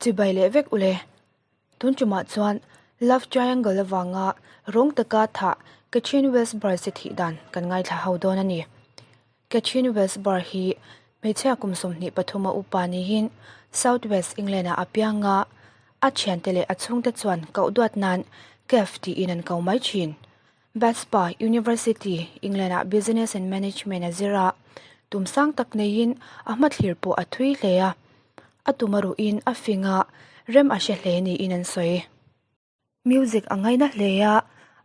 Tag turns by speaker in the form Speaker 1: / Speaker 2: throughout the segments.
Speaker 1: Chibai leh vek ule. Tun tumah chuan Love Triangle avanga rawng taka thah Kathryn Wells Barr se thih dan kan ngaithla ho dawn a ni. Kathryn Wells Barr hi hmeichhia kum 23 a upa niin South West England ah a piang a, a thiante leh a chhungte chuan koh duat nan Kev tiin an ko mai thin. Bath Spa University, England ah Business and Management a zir a, tum sang tak neiin a hmathlir pawh a thui hle a. A tum a ruhin a fing a, rem a hre hle niin an sawi. Music a ngaina hle a,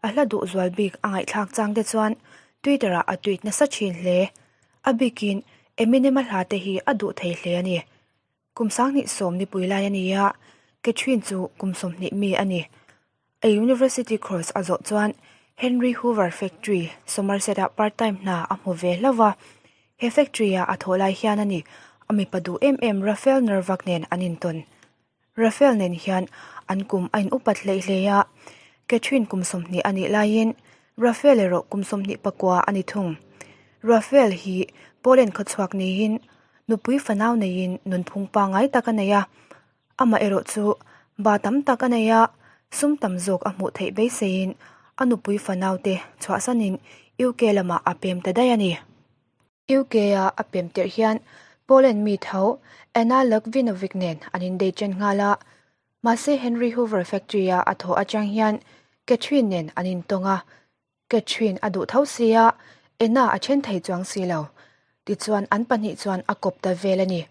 Speaker 1: a hla duh zual bik a ngaihthlak chang te chuan Twitter ah a tweet nasa thin hle. A bikin Eminem a hla te hi a duh thei hle a ni. Kum 2010 nipui lai a ni a, Catherine chu kum 20 mi a ni. A university course a zawh chuan Henry Hoover Factory, Somerset ah part time hna a hmu ve hlauh va. He factory ah a thawh lai hian a ni a mipa duh em em Raphael Norvak nen an intawn. Raphael nen hian an kum a in upat hleih hle a, Catherine kum 20 a nih laiin Raphael erawh kum 24 a ni thung. Raphael hi Poland khawchhuak niin nupui fanau neiin nunphung pangngai tak a nei a, Amah erawh chu ba tam tak a nei a, sum tam zawk a hmuh theih beiseiin a nupui fanaute chhuahsanin UK lamah a pem ta daih a ni. UK-a a pem tirh hian Poland mi tho Anna Logvinovic nen an indei chen nghal a, mahse Henry Hoover Factory-a a thawh atang hian Catherine nen an intawng a, Catherine a duh tho sia, Anna a then thei chuang si lo. Tichuan an pahnih chuan a kawp ta vel a ni.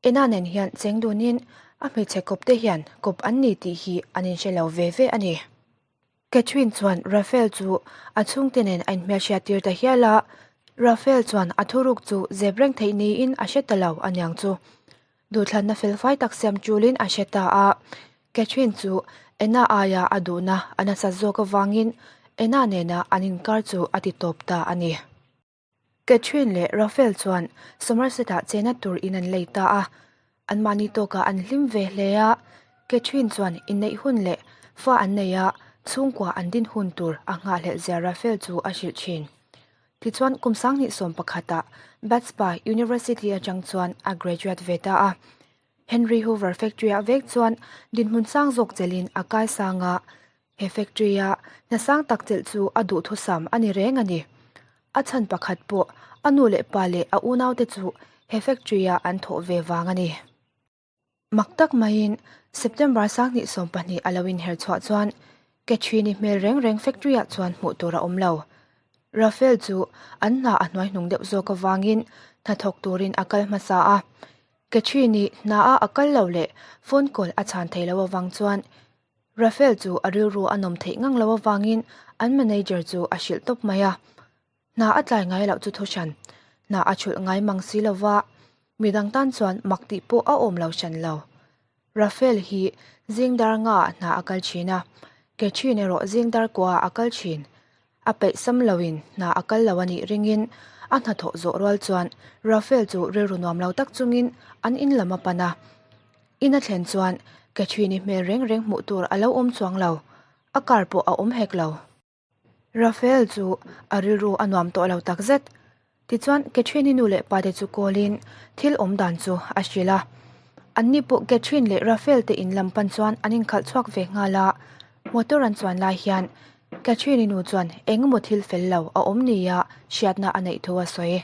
Speaker 1: Anna nen hian cheng dunin a hmeichhe kawp te hian kawp an ni tih hi an inhre lo ve ve a ni. Catherine chuan Raphael chu a chhungte nen a inhmelhriat tir ta hial a, Raphael chuan a thuruk chu zep reng theih niin a hre ta lo aniang chu. Duhthlanna felfai tak siam tulin a hre ta a, Catherine chu Anna aia a duhna a nasat zawk avangin Anna nena an inkar chu a ti tawp ta a ni. Catherine leh Raphael chuan Somerset-ah chena tur in an lei ta a, anmahni tawkah an hlim ve hle a, Catherine chuan inneih hun leh fa an nei a, chhungkua an din hun tur a nghahhlelh zia Raphael chu a hrilh thin. Tichuan kum 2011 ah Bath Spa University atang chuan a graduate ve ta a. Henry Hoover Factory ah vek chuan dinhmun sang zawk chelhin a kai sang a, he factory a hna sang tak chelh chu a duhthusam a ni reng a ni. A chhan pakhat pawh a nu leh pa leh a unaute chu he factory a an thawh ve vang a ni. Mak tak maiin September 2012 a lo inher chhuah chuan Catherine-i hmel reng reng factory ah chuan hmuh tur a awm lo. Raphael chu an hna a hnuaihnung deuh zawk avangin hnathawk turin a kal hmasa a. Catherine-i hna a a kal lo leh phone call a chhan thei lo avang chuan Raphael chu a rilru a nawm theih ngang lo avangin an manager chu a hrilh tawp mai a. Hna a tlai ngai loh chu thuhran, hna a chhulh ngai mang si lova, midang tan chuan mak tih pawh a awm lo hran lo. Raphael hi zing dar ngaah hna a kal thin a, Catherine erawh zing dar kuaah a kal thin. A peih sam loin hna a kal lo a nih ringin a hnathawh zawh rual chuan Raphael chu rilru nuam lo tak chungin an in lam a pan a. In a thlen chuan Catherine-i hmel reng reng hmuh tur a lo awm chuang lo, a car pawh a awm hek lo. Raphael chu a rilru a nuam tawh lo takzet. Tichuan Catherine-i nu leh pate chu call-in thil awm dan chu a hrilh a. Anni pawh Catherine leh Raphael te in lam pan chuan an inkhalh chhuak ve nghal a. Motor an chuan lai hian Catherine-i nu chuan eng emaw thil fel lo a awm nia hriatna a neih thu a sawi.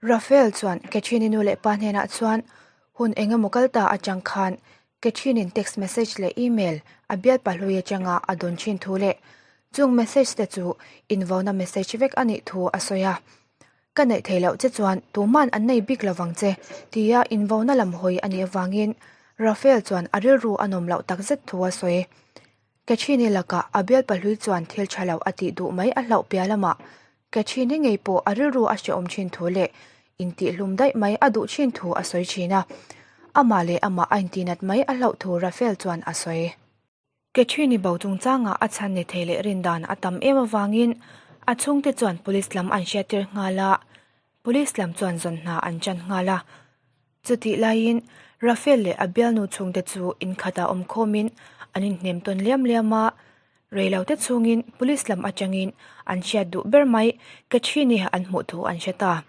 Speaker 1: Raphael chuan Catherine-i nu leh pa hnenah chuan hun eng emaw kal ta atang khan Catherine-in text message leh email a bial pahlui atanga a dawn thin thu leh chung message te chu invauna message vek a nih thu a sawi a. Ka neih theih loh che chuan tuman an nei bik lovang che tia invauna lam hawi a nih avangin Raphael chuan a rilru a nawm loh takzet thu a sawi. Catherine-i lakah a bial pahlui chuan thil tha lo a tih duh mai a hlauh piah lamah Catherine-i ngei pawh a rilru a hrehawm thin thu leh intihhlum daih mai a duh thin thu a sawi thin a. Amah leh amah a intihnat mai a hlauh thu Raphael chuan a sawi. Catherine-i bo chungchangah a chhan ni thei leh rindan a tam em avangin a chhungte chuan police lam an hriattir nghal a, police lam chuan zawn hna an chan nghal a. Chutih laiin Raphael leh a bialnu chhungte chu inkhatah awm khawmin an inhnem tawn liam liam a, reilote chhungin police lam atangin an hriat duh ber mai Catherine-i an hmuh thu an hre ta.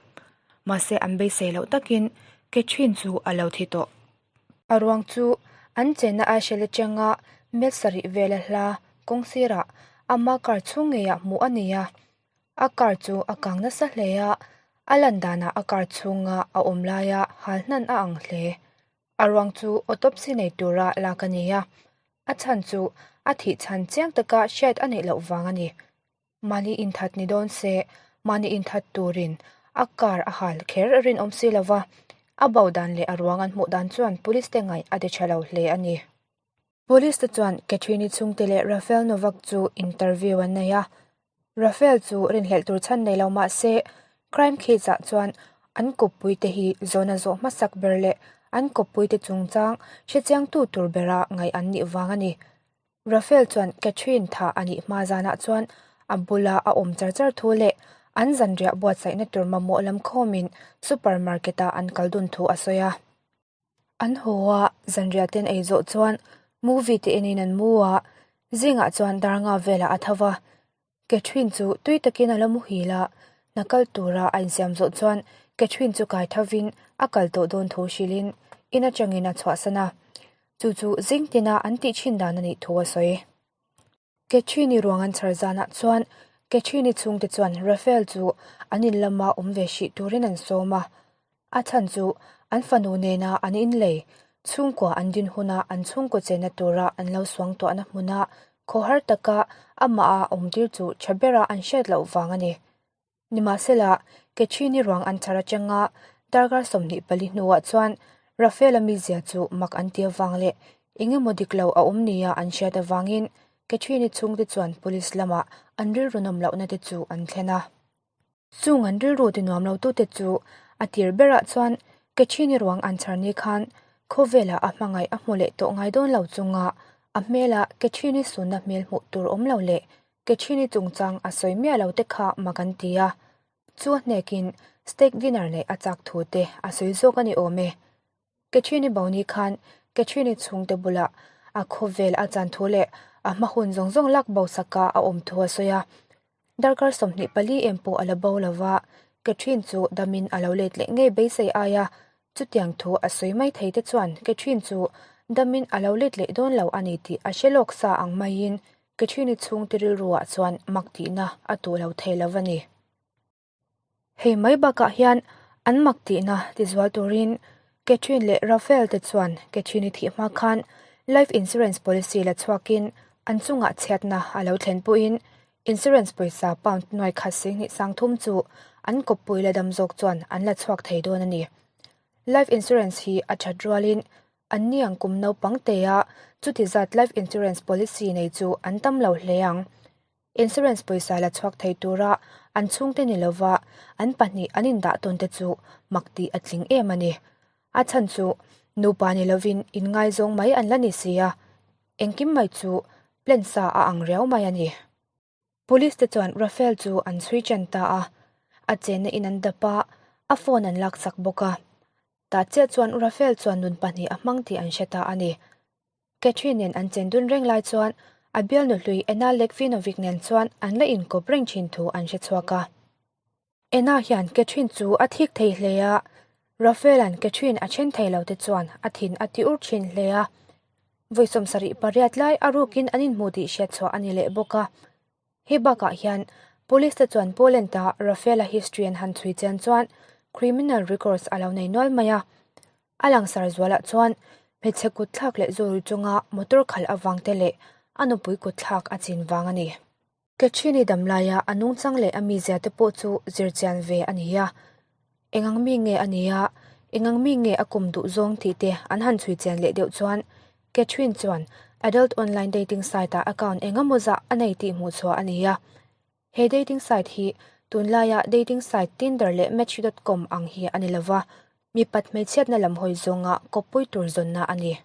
Speaker 1: Mahse an beisei loh takin Catherine chu a lo thi tawh. A ruang chu An chenna Aishel atanga mel sarih vela hla kawng sirah ama car chhung ngeiah hmuh a ni a. A car chu a kang nasa hle a, a lan danah a car chhunga a awm laia hal hnan a ang hle. A ruang chu autopsy nei tura lak a ni a, a chhan chu a thih chhan chiang taka hriat a neih loh vang a ni. Mahni inthat ni dawn se, mahni inthat turin a car a hal kher a rinawm si lo va, a bo dan leh a ruang an hmuh dan chuan police te ngaih a ti tha lo hle a ni. Police te chuan Catherine-i chhungte leh Rafael Novak chu interview an nei a, Rafael chu rinhlelh tur chhan nei lo mah se, crime case ah chuan an kawppui te hi zawhna zawh hmasak ber leh an kawppui te chungchang hrechiangtu tur bera ngaih an nih vang a ni. Rafael chuan Catherine thah a nih hma zanah chuan a bula a awm char char thu leh an zanriah buatsaihna tur mamawh lam khawmin supermarket ah an kal dun thu a sawi a. An haw a, zanriah ten ei zawh chuan movie te enin an mu a, zingah chuan dar nga velah a tho va. Catherine chu tui takin a la muhil a, hna kal tura a insiam zawh chuan Catherine chu kai thovin a kal tawh dawn thu hrilhin in atangin a chhuahsan a, chu chu zing tina an tih thin dan a nih thu a sawi. Catherine-i ruang an chhar zanah chuan Catherine-i chhungte chuan Raphael chu an in lama awm ve hrih turin an sawm a. A chhan chu an fanu nena an inlei, chhungkua an din huna an chhungkaw chenna tura an lo suangtuahna hmuna khawhar taka amaha awmtir chu tha bera an hriat loh vang a ni. Nimahsela, Catherine-i ruang an chhar atanga darkar 24 hnuah chuan Rafael-a mizia chu mak an ti avang leh eng emaw dik lo a awm nia an hriat avangin Catherine-i chhungte chuan police lamah an rilru nawm lohna te chu an thlen a. Chung an rilru ti nuam lo tute chu a tir berah chuan Catherine-i ruang an chhar ni khan khawvelah a hmangaih a hmu leh tawh ngai dawn lo chunga a hmela Catherine-i sunna hmel hmuh tur awm lo leh Catherine-i chungchang a sawi miah lo te kha mak an ti a, chu a hnekin steak dinner neih a chak thu te a sawi zawk a ni awm e. Catherine-i bo ni khan Catherine-i chhungte bulah a khawvel a chan thu leh a hma hun zawng zawng lak bo saka a awm thu a sawi a. Darkar 24 em pawh a la bo lo va, Catherine chu damin a lo let leh ngei beisei aia Chutiang thu a sawi mai thei te chuan Catherine chu damin a lo let leh dawn lo a ni tih a hre lawk sa ang maiin Catherine-i chhungte rilruah chuan mak tihna a tuh lo thei lo a ni. Hei mai bakah hian an mak tihna tizual turin Catherine leh Raphael te chuan Catherine-i thih hma khan life insurance policy la chhuakin an chungah chhiatna a lo thlen pawhin Insurance pawisa pound nuai khat 20 sangthum chu an kawppui la dam zawk chuan an la chhuak thei dawn a ni. Life insurance hi a that rualin an ni ang kum naupang tea chuti zat life insurance policy nei chu an tam lo hle ang. Insurance pawisa la chhuak thei tura an chhungte ni lova an pahnih an indah tawn te chu mak tih a tling em a ni. A chhan chu nupa ni lovin inngaizawng mai an la ni si a. Engkim mai chu plan sa a ang riau mai a ni. Police te chuan Rafael chu an chhui chen ta a, a chenna in an dap a, a phone an laksak bawk a. Tah chiah chuan Rafael chuan nun pahnih a hmang tih an hre ta a ni. Catherine nen an chen dun reng lai chuan a bialnu hlui Anna Lekvinovic nen chuan an la inkawp reng thin thu an hre chhuak a. Anna hian Catherine chu a thik thei hle a, Raphael-a'n Catherine a then thei lo te chuan a thin a ti ur thin hle a. Vawi 78 lai a rukin an inhmu tih hriatchhuah a ni leh bawk a. Hei bakah hian Police te chuan Poland-a Raphael-a history an han chhui chian chuan criminal records a lo nei nual mai a. A langsar zualah chuan hmeichhe kutthlak leh zawrui chunga motor khalh avang te leh a nupui kutthlak a chin vang a ni. Catherine-i damlaia a nungchang leh a mizia te pawh chu zir chian ve a ni a. Eng ang mi nge a ni a, eng ang mi nge a kum duh zawng tih te an han chhui chian leh deuh chuan Catherine chuan adult online dating site-ah account eng emaw zah a nei tih hmuh chhuah a ni a. He dating site hi tunlaia dating site Tinder leh Match dot com ang hi a ni lova, mipat hmeichhiatna lam hawi zawnga kawppui tur zawnna a ni.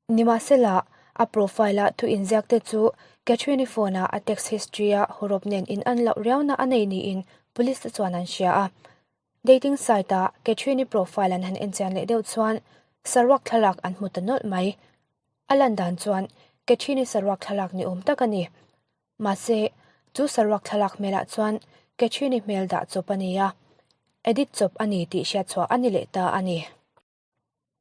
Speaker 1: Nimahsela, a profile-a thu inziak te chu Catherine-i phone-a a text history-a hawrawp nen in an loh riauna a nei niin police te chuan an hria a. Dating site-a Catherine-i profile an han enchian leh deuh chuan saruak thlalak an hmu ta nawlh mai. A lan dan chuan Catherine-i saruak thlalak ni awm tak a ni. Mahse, chu saruak thlalak hmelah chuan Catherine-i hmel dah chawp a ni a, edit chawp a ni tih hriatchhuah a ni leh ta a ni.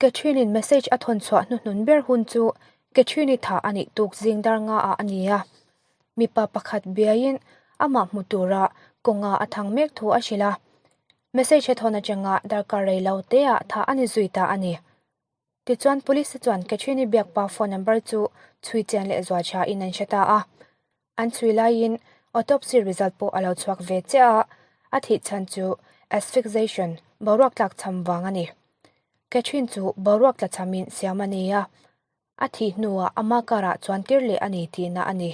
Speaker 1: Catherine-in message a thawn chhuah hnuhnun ber hun chu Catherine-i thah a nih tuk zing dar nga ah a ni a. Mipa pakhat biaiin amah hmu tura kawnga a thang mek thu a hrilh a. Message a thawn atanga darkar rei lo te ah thah a ni zui ta a ni. Tichuan Police te chuan Catherine-i biakpa phone number chu chhui chian leh zual tha in an hre ta a. An chhui laiin autopsy result pawh a lo chhuak ve chiah a, a thih chhan chu asphyxiation, boruak tlak cham vang a ni. Catherine chu boruak tla chamin siam a ni a, a thih hnuah ama car-ah chuan tir leh a ni tihna a ni.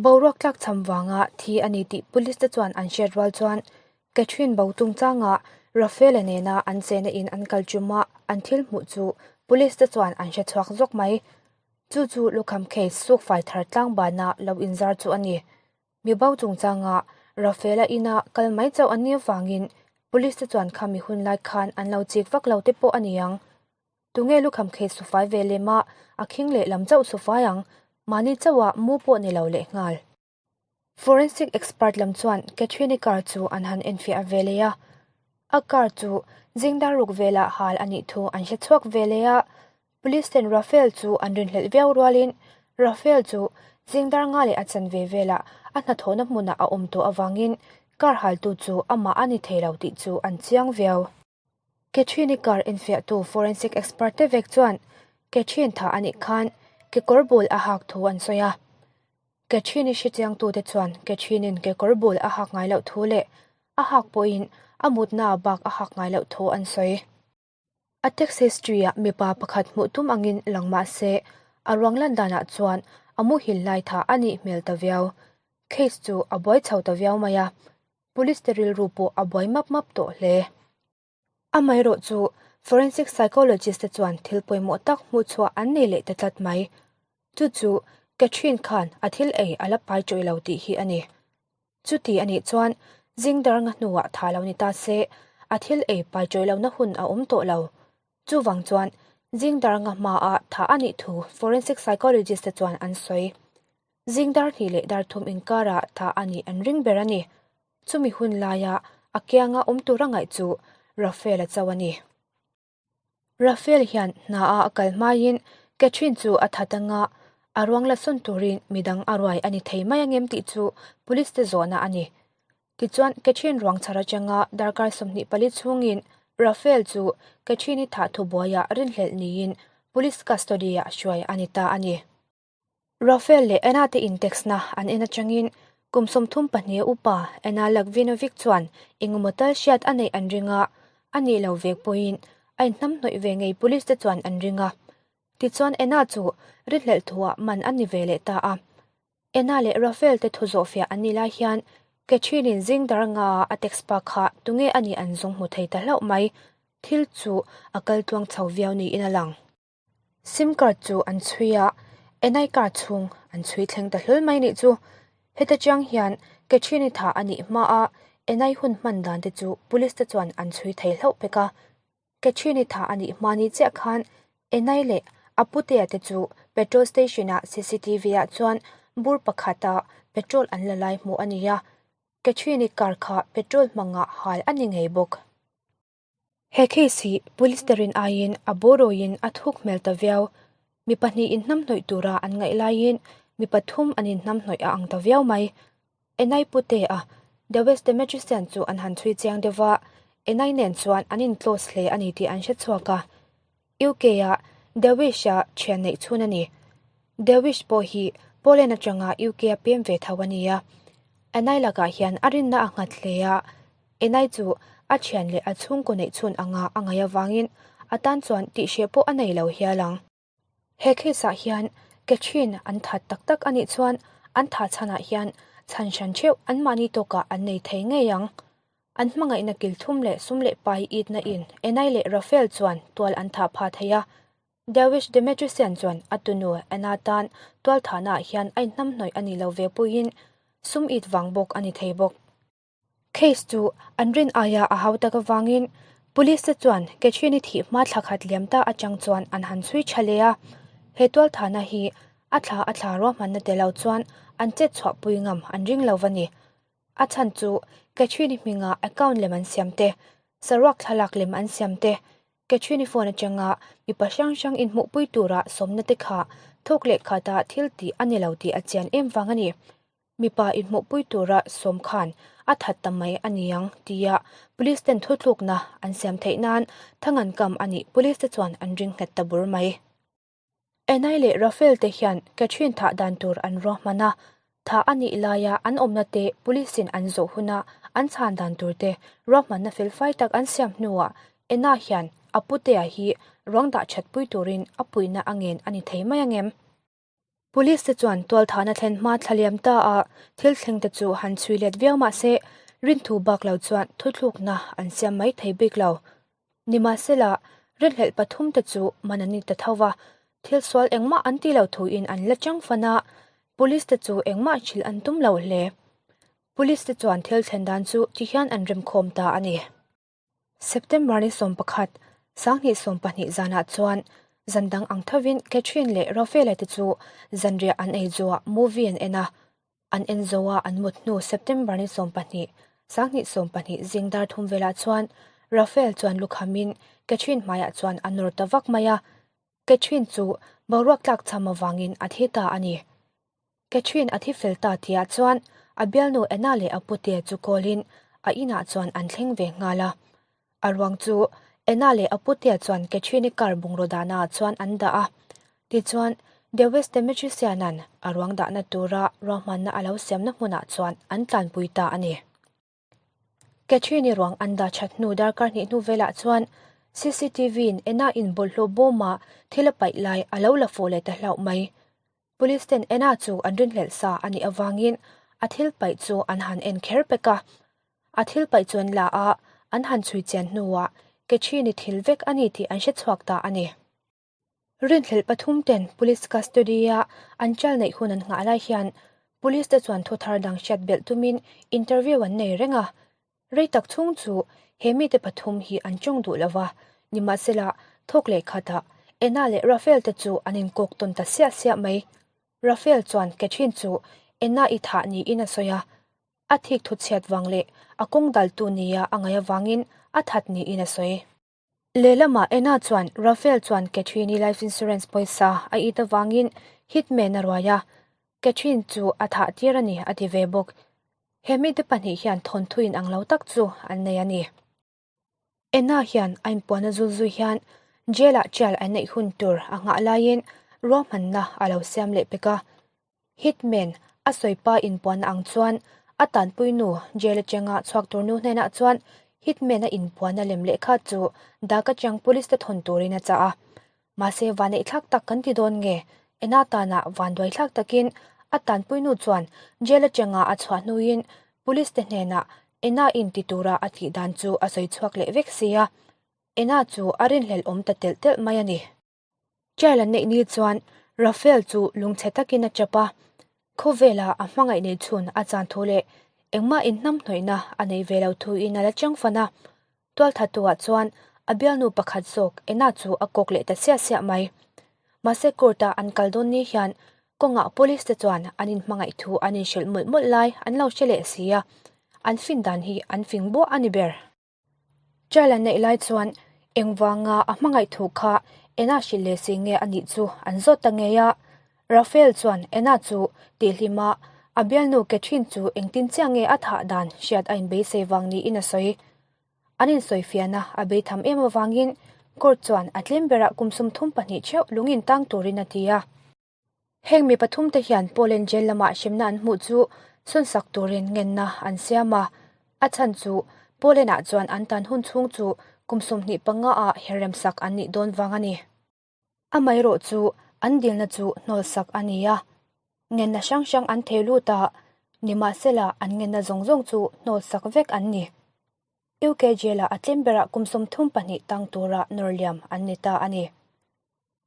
Speaker 1: Boruak tlak cham vanga thi a ni tih police te chuan an hriat rual chuan Catherine bo chungchanga Rafael-a nena an chena in an kal ṭuma an thil hmuh chu police te chuan an hre chhuak zawk mai. Chu chu lukham case suk fai thar tlang bana lo inzar chu a ni. Mi bo chungchanga Rafael-a ina kal mai chauh an nih avangin police te chuan khami hun lai khan an lo chik vak lo te pawh a ni ang. Tunge lukham case su fai ve lem a, a khing leh lam chauh su fai ang, mahni chauha mu pawh ni lo lehnghal. Forensic expert lam chuan Catherine-i car chu an han enfiah ve leh a. A car chu zing dar ruk velah hal a nih thu an hre chhuak ve leh a. Police ten Raphael chu an rinhlelh viau rualin Raphael chu zing dar nga leh a chanve velah a hnathawhna hmunah a awm tawh avangin car haltu chu amah a ni thei lo tih chu an chiang viau. Catherine-i car enfiahtu forensic expert te vek chuan Catherine thah a nih khan kekawr bul a hak thu an sawi a. Catherine-i hrechiangtute chuan Catherine-in kekawr bul a hak ngai loh thu leh a hak pawhin a mutna bak a hak ngai loh thu an sawi. A text history-ah mipa pakhat hmuh tum angin lang mah se a ruang lan danah chuan a muhil lai thah a nih hmel ta viau. Case chu a buai chho ta viau mai a. Police te rilru pawh a buai map map tawh hle. Amaherawh chu forensic psychologist te chuan thil pawimawh tak hmuh chhuah an nei leh ta tlat mai. Chu chu Catherine khan a thil ei a la pai tawih lo tih hi a ni. Chuti a nih chuan zing dar nga hnuah tha lo ni ta se, a thil ei pai tawih lohna hun a awm tawh lo. Chuvang chuan zing dar nga hmaah tha a nih thu forensic psychologist te chuan an sawi. Zing dar hnih leh dar thum inkarah thah a nih an ring ber a ni. Chumi hun laia a kianga awm tura ngaih chu Raphael-a chauh a ni. Raphael hian hna-a a kal hmaiin Catherine chu a that anga a ruang la sawn turin midang a ruai a ni thei mai angem tih chu police te zawhna a ni. Tichuan Catherine ruang chhar atanga darkar 24 chhungin Raphael chu Catherine-i thah thubuaiah rinhlelh niin police custody-ah hruai a ni ta a ni. Rafael leh Anna te intext-na an en atangin kum 32 upa Anna Lagvinovic chuan engemaw tal hriat a neih an ring a, a nih lo vek pawhin a inhnamhnawih ve ngei police te chuan an ring a. Tichuan Anna chu rinhlelh thuah man a ni ve leh ta a. Anna leh Rafael te thu zawhfiah an nih lai hian Catherine-in zing dar nga a text pa kha tunge a nih an zawng hmu thei ta hlauh mai. Thil chu a kal tluang chho viau niin a lang. Sim card chu an chhui a, NI card chhung an chhui thleng ta hlawl mai nih chu. Heta chiang hian Catherine-i thah a nih hma a NI hun hman dan te chu police te chuan an chhui thei hlauh pek a. Catherine-i thah a nih hma ni chiah khan NI leh a putea te chu petrol station-ah CCTV-ah chuan bur pakhata petrol an la lai hmuh a ni a, Catherine-i car kha petrol hmanga hal a ni ngei bawk. He case hi police te rin aiin a borawiin a thuk hmel ta viau. Mi pahnih inhnamhnawih tura an ngaih laiin mi pathum an inhnamhnawih a ang ta viau mai. Enai Pute-a The West Demetrician chu an han chhui chiang deuh va, Enai nen chuan an in close hle a ni tih an hre chhuak a. UK-a The Wish-a thian neih chhun a ni. The Wish pawh hi Poland atanga UK-a pem ve tho a ni a. Enai lakah hian a rinna a nghat hle a. Enai chu a thian leh a chhungkaw neih chhun anga a ngaih avangin a tan chuan tihhreh pawh a nei lo hial ang. He case ah hian Catherine an that tak tak a nih chuan an thah chhanah hian chhan hran theuh anmahni tawkah an nei thei ngei ang. An hmangaihna kil thum leh sum leh pai itna in Enai leh Raphael chuan tual an thah phah thei a. Dawish Demetrician chuan a tunu Anna tan tual thahnaah hian a inhnamhnawih a ni lo ve puiin sum it vang bawk a ni thei bawk. Case chu an rin aia a hau tak avangin Police te chuan Catherine-i thih hma thla khat liam ta atang chuan an han chhui tha leh a. He tualthahna hi a thla a thla ruahmanna tel lo chuan an chet chhuah pui ngam an ring lo va ni. A chhan chu Catherine-i hminga account lem an siam te, saruak thlalak lem an siam te, Catherine-i phone atanga mipa hrang hrang inhmuhpui tura sawmna te kha thawk leh khata thil tih a ni lo tih a chian em vang a ni. Mipa inhmuhpui tura sawm khan a that ta mai a niang tia police ten thuthlukna an siam theih nan thang an kam a nih police te chuan an ring nghet ta bur mai. Enai leh Rafael te hian Catherine thah dan tur an ruahman a, thah a nih laia an awmna te police in an zawh huna an chhan dan tur te ruahmanna felfai tak an siam hnuah Ena hian a putea hi ruang dah that pui turin a puihna a ngen a ni thei mai angem? Police te chuan tualthahna thlen hma thla liam ta a, thil thleng te chu han chhui let viau mah se, rinthu bak lo chuan thuthlukna an siam mai thei bik lo. Nimahsela, rinhlelh pathum te chu man an ni ta tho va, thil sual engmah an ti lo thuin an la chang fan a, police te chu engmah hrilh an tum lo hle. Police te chuan thil thlen dan chu tihian an remkhawm ta a ni. September ni 11, 2012 zanah chuan zan dang ang thovin Catherine leh Rafaela te chu zanriah an ei zuah movie an en a. An en zo a an mut hnu September ni 12, 2012 zing dar thum velah chuan Rafael chuan lukhamin Catherine hmaiah chuan a nawr ta vak mai a. Catherine chu boruak tlak cham avangin a thi ta a ni. Catherine a thi fel ta tihah chuan a bialnu Anna leh a putea chu call-in a inah chuan an thleng ve nghal a. A ruang chu Anna leh a putea chuan Catherine-i car bungraw dahnaah chuan an dah a. Tichuan, Dewes Demetrisian-a'n a ruang dahna tura ruahmanna a lo siamna hmunah chuan an tlanpui ta a ni. Catherine-i ruang an dah that hnu darkar hnih hnu velah chuan CCTV-in Anna in bawlhhlawh bawma thil a paih lai a lo la fuh leh ta hlauh mai. Police ten Anna chu an rinhlelh sa a nih avangin a thil paih chu an han en kher pek a. A thil paih chu an la a, an han chhui chian hnuah Catherine-i thil vek a ni tih an hre chhuak ta a ni. Rinhlelh pathum ten Police custody-a an chal neih hun an nghah lai hian Police te chuan thu thar dang hriat belh tumin interview an nei reng a. Rei tak chhung chu he mite pathum hi an tawng duh lo va, nimahsela thawk leh khatah Anna leh Rafael te chu an inkawk tawn ta siah siah mai. Rafael chuan Catherine chu Anna i thah niin a sawi a, a thik thu chhiat vang leh a kawng daltu nia a ngaih avangin a that niin a sawi. Lehlamah Anna chuan Rafael chuan Catherine-i life insurance pawisa a it avangin hitman a ruai a, Catherine chu a thah tir a ni a ti ve bawk. He mite pahnih hian thawnthu in ang lo tak chu an nei a ni. Anna hian a inpuanna zul zui hian jail-ah trial an neih hun tur a nghah laiin ruahmanna a lo siam leh pek a. Hitman, a sawipa inpuanna ang chuan a tanpuinu jail atanga chhuak tur nu hnenah chuan Hitman-a inpuanna lem lehkha chu dak atang police te thawn turin a chah a. Mahse vaneihthlak tak kan ti dawn nge? Ena tanah vanduaithlak takin a tanpuinu chuan jail atanga a chhuah hnuin police te hnenah Ena in ti tura a tih dan chu a sawi chhuak leh vek si a. Ena chu a rinhlelh awm ta telh telh mai a ni. Trial an neih ni chuan Rafael chu lungchhe takin a chap a, khawvela a hmangaih nei chhun a chan thu leh engmah inhnamhnawihna a nei ve lo thuin a la chang fan a. Tualthattuah chuan a bialnu pakhat zawk Anna chu a kawk leh ta siah siah mai. Mahse court-a an kal dawn ni hian kawngah police te chuan an inhmangaih thu an inhrilh mawlh mawlh lai an lo hre leh si a, an fin dan hi an fing buah a ni ber. Trial an neih lai chuan engvanga a hmangaih thu kha Anna hrilh leh si nge a nih chu an zawt ta ngei a. Rafael chuan Anna chu tihhlim a, a bialnu Catherine chu engtin chiah nge a thah dan hriat a inbeisei vang niin a sawi. An insawifiahna a beitham em avangin court chuan a tlem berah kum 32 theuh lungin tang turin a ti a. Heng mi pathum te hian Poland jail lamah hremna an hmuh chu sawnsak turin ngenna an siam a, a chhan chu Poland-ah chuan an tan hun chhung chu kum 25 ah herremsak an nih dawn vang a ni. Amaherawh chu an dilna chu hnawlsak a ni a, ngenna hrang hrang an thei lut a, nimahsela an ngenna zawng zawng chu hnawlsak vek an ni. UK jail-ah a tlem berah kum 32 tang tura nawrliam an ni ta a ni.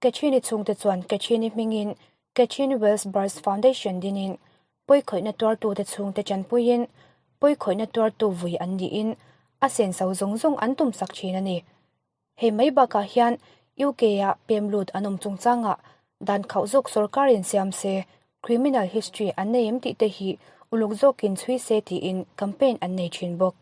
Speaker 1: Catherine-i chhungte chuan Catherine-i hmingin Catherine Wells Burst Foundation dinin pawikhawihna tuartute chhungte tanpuiin pawikhawihna tuartu vui an niin a senso zawng zawng an tumsak thin a ni. Hei mai bakah hian UK-ah pem lut an awm chungchangah dan khauh zawk sorkarin siam se, criminal history an nei em tih te hi uluk zawkin chhui se tiin campaign an nei thin bawk.